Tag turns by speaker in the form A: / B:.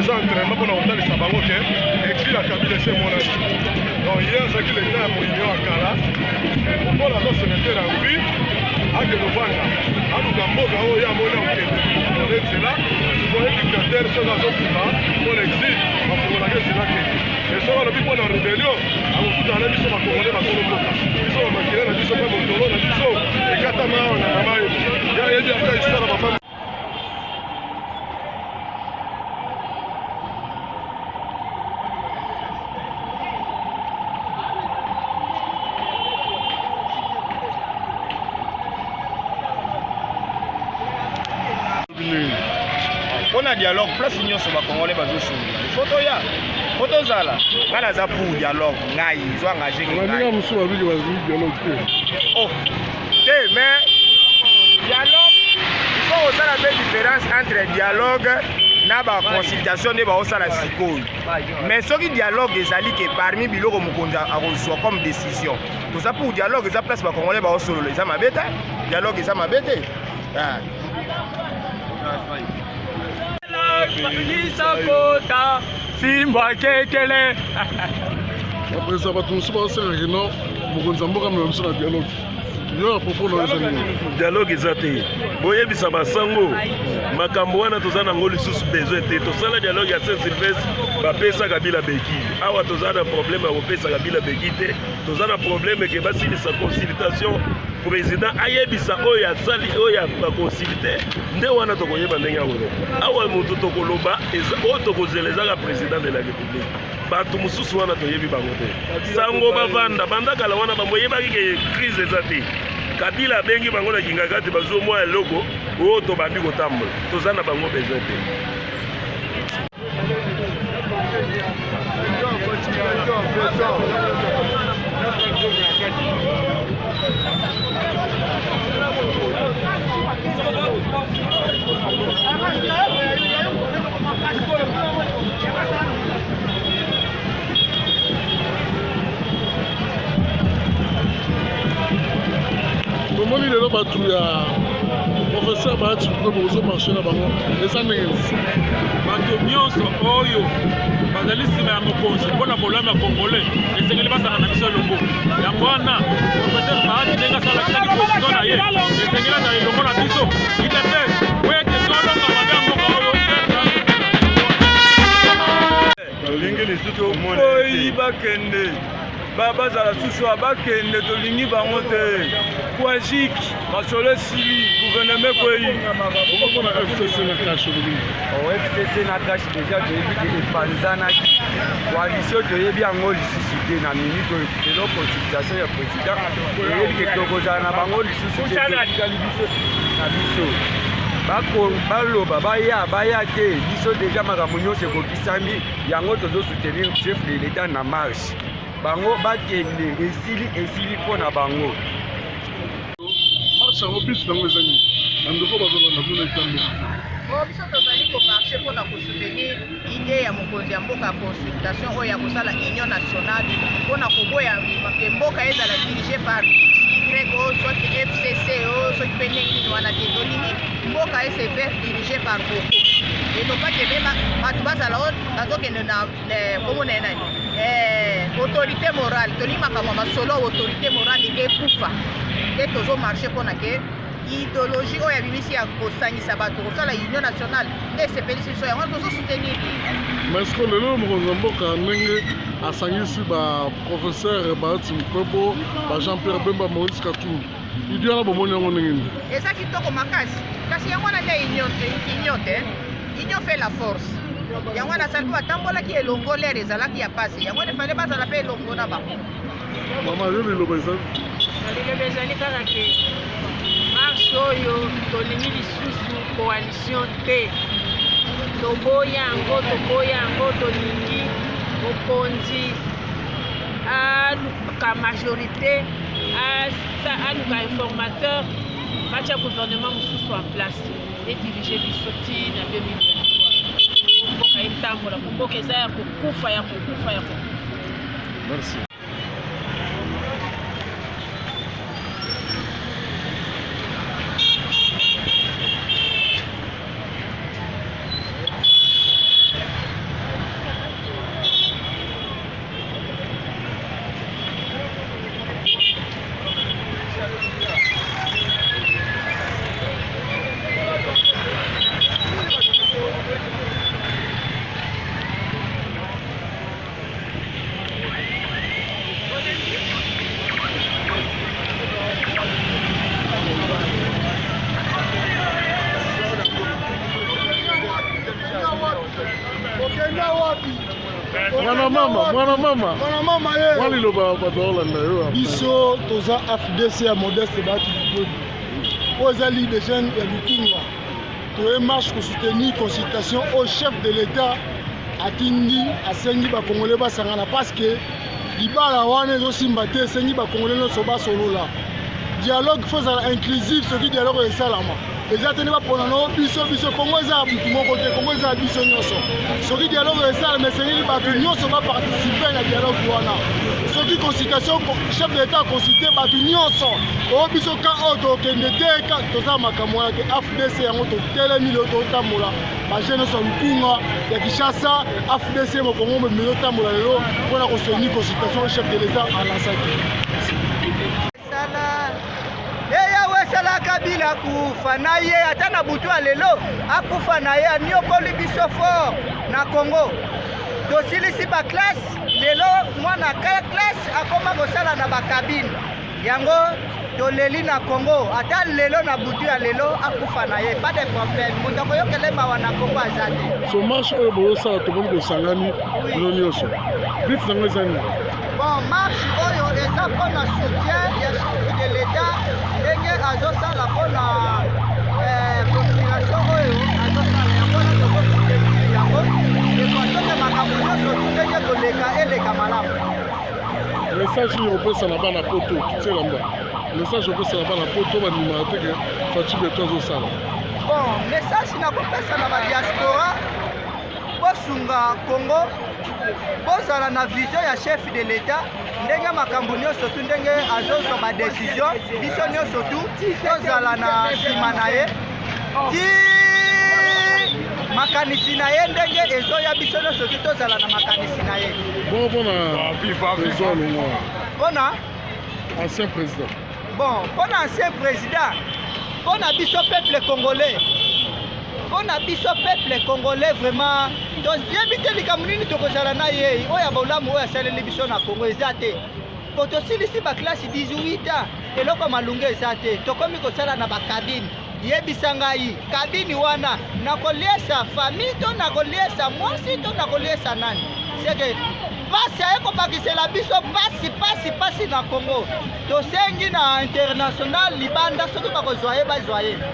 A: Eza entraînement mpona kotalisa bango ke exil ya Kabila esi emonani. Donc ye azalaki leta ya moyini ya kala, lokola aza secrétaire ya vie, akende kovanda aluka mboka oyo ye amoni akokende kone nzela po ye dictateur soki azokima mpo na exil bafungolaka nzela kende. E soki alobi mpo na rébellion, akokutana na biso bakongole bakolo mboka, biso bamakila na biso mpe motolo na biso ekatama awa na mama ye ye ayebi ata histoire ya mama.
B: Mpo na dialogue, place nyonso bakongole bazosolola, ifo toya, fo tozala. Ngai naza pour dialogue, ngai zo engage.
A: Baninga mosusu babiki bazali dialogue te.
B: Oh te, mais dialogue, il faut kosala mpe différence entre dialogue na baconsultation nde baosala sikoyo. Mais soki dialogue ezali ke parmi biloko mokonzi akozwa comme décision, toza pour dialogue. Eza place bakongolais baosolola, eza mabe te. Dialogue eza mabe te. Ah.
C: Lisakota simbwa kekele.
A: Bapresa, bato mosusu bazosengaka no mokonzi ya mboka amema biso na dialogue. Yo ya propos na yo eza nini?
D: Dialogue eza te. Boyebisa basango makambo wana, toza nango lisusu besoin te. Tosala dialogue ya Saint Sylvestre, bapesa Kabila beki. Awa toza na problème ya kopesa Kabila beki te. Toza na problème ke basilisa consultation, président ayebisa oyo asali, oyo baconsulte nde wana tokoyeba ndenge ya koloba. Awa moto tokoloba oyo tokozela ezaka président de la République. Bato mosusu wana toyebi bango te. Sango bavanda banda kala wana, bango oyebaki ke crise eza te. Kabila abengi bango na Kingaka te, bazwi mwa eloko oyo, tobandi kotambola. Toza na bango besoin te.
A: Tomoni lelo bato ya professeur Bahati Lukwebo, ozomarche na bango, eza ndenge nini?
C: Bato nyonso oyo bazali nsima ya mokonzi mpo na bolamu ya Congolais esengeli basala na biso elongo. Yango wana professeur Bahati, ndenge asalakisaki position na ye, esengeli azala elongo na biso UDPS po ete tolonga mabe ya mboka oyo.
E: Tolingi lisusu oyi bakende, bazala susu, bakende, tolingi bango te. Kwajik masolo esili, gouvernement ekwei.
A: Okomona FCC na CACH, olobi?
E: FCC na CACH déjà toyebi ke epanzanaki. Coalition toyebi yango lisusu te. Na minute oyo, lelo consultation ya président, toyebi ke tokozala na bango lisusu te. Totikali biso na biso. Baloba baya, baya te, biso déjà makambo nyonso ekokisami. Yango tozosoutenir chef de l'État na marche. Bango bakende, esili, esili mpo na bango.
A: Marche yango, bisi yango eza nini? Bandeko bazolanda kuna etando.
F: Bon, biso tozali komarche mpona kosoutenir idée ya mokonzi ya mboka ya consultation oyo ya kosala union nationale mpona koboya ke mboka ezala dirigé par x y o soki FCC o soki mpe ndenge nini wana te. Tolingi mboka ese faire diriger par mokonzi, elobaki ebema bato bazala oyo bazokende na kombo na ye nani, autorité morale. Tolingi makambo ya masolo autorité morale ekufa nde tozomarche mpona ke idéologie oyo abimisi ya kosangisa bato, kosala union nationale nde esepelisi biso. Yango tozosoutenir.
A: Mais ce lelo mokonzi ya mboka, ndenge asangisi baprofesseur Bahati Lukwebo, ba Jean Pierre Bemba, Moïse Katumbi, idée wana bomoni yango ndenge nini?
F: Eza kitoko makasi, kasi yango wana nde union. Union te, union fait la force. Yango wana asali mpo batambolaki elongo, lere ezalaki ya pasi. Yango wana efale bazala mpe elongo na bango.
A: Mama, yo liloba ezali?
G: Liloba ezali kaka ke marche oyo, tolingi lisusu coalition te. Toboya yango, toboya yango. Tolingi mokonzi aluka majorité, aluka informateur, batia gouvernement mosusu en place, edirige biso ti na 2023, mboka etambola. Mboka eza ya kokufa, ya kokufa, ya kokufa.
A: Merci. mama, mwana mama.
H: Mwana mama ye.
A: Mwa liloba bato baolanda yo.
H: Biso toza AFDC ya Modeste Bahati Lukwebo. Oyo eza Ligue des jeunes ya Lukunga. Toye marche kosoutenir consultation oyo chef de l'État atindi, asengi bakongole basangana parce que libala wana ezosimba te, esengi bakongole nyonso basolola. Dialogue faut ezala inclusive. Soki dialogue esalama, eza te nde bapona no biso biso. Kongo eza ya butu moko te, Kongo eza ya biso nyonso. Soki dialogue esalama, esengeli bato nyonso baparticipe na dialogue wana. Soki consultation, chef de l'État aconsulte bato nyonso, oyo biso ka oyo tokende te, toza makambo wana te. AFDC yango totelemi lelo, totambola bajeune nyonso ya Lukunga, ya Kinshasa. AFDC mokongo mobimba ezotambola lelo mpona kosoutenir consultation chef de l'État alansaki.
I: Sala eyawe, esala Kabila kufa na ye, ata na butu ya lelo akufa na ye. Aniokoli biso fort na Congo. Tosilisi baclasse, lelo mwana classe akoma kosala na bacabine. Yango toleli na Congo. Ata lelo na butu ya lelo akufa na ye, pas de problème. Moto akoyokele mawa na Congo aza te.
A: So marche oyo bozosala, tomoni bosangani bino nyonso, but nango eza nini?
I: Bon, marche oyo eza mpona soutien ya chef de l'État, ndenge azosala mpona conspiration oyo azosala. Yango wana tokosoutenir yango de façon que makambo nyonso tu ndenge koleka eleka malamu.
A: Message nini opesa na bana Poto? Kitielamba message opesa na bana Poto bandimaka te que Fatshi Béton azosala.
I: Bon, message nakopesa na badiaspora: bosunga Congo, bozala na vision ya chef de l'État, ndenge makambo nyonso tu, ndenge azozwa badécision, biso nyonso tu tozala na nsima na ye ti makanisi na ye ndenge ezoya, biso nyonso tu tozala na makanisi na ye.
A: Bongo mpona président alongwa?
I: Mpona?
A: Ancien président.
I: Bon, mpona ancien président, mpona biso peuple congolais, mpona biso peuple congolais, vraiment toyebi te likambo nini tokozala na ye. Oyo ya bolamu oyo asaleli biso na Congo eza te, po tosilisi baclasse 18 ans, eloko malunga eza te. Tokomi kosala na bacabine. Yebisa ngai, cabine wana nakoliesa famille to nakoliesa mwasi to nakoliesa nani? Seke pasi aye kobakisela biso pasi, pasi, pasi na Congo. Tosengi na international libanda, soki bakozwa ye, bazwa ye.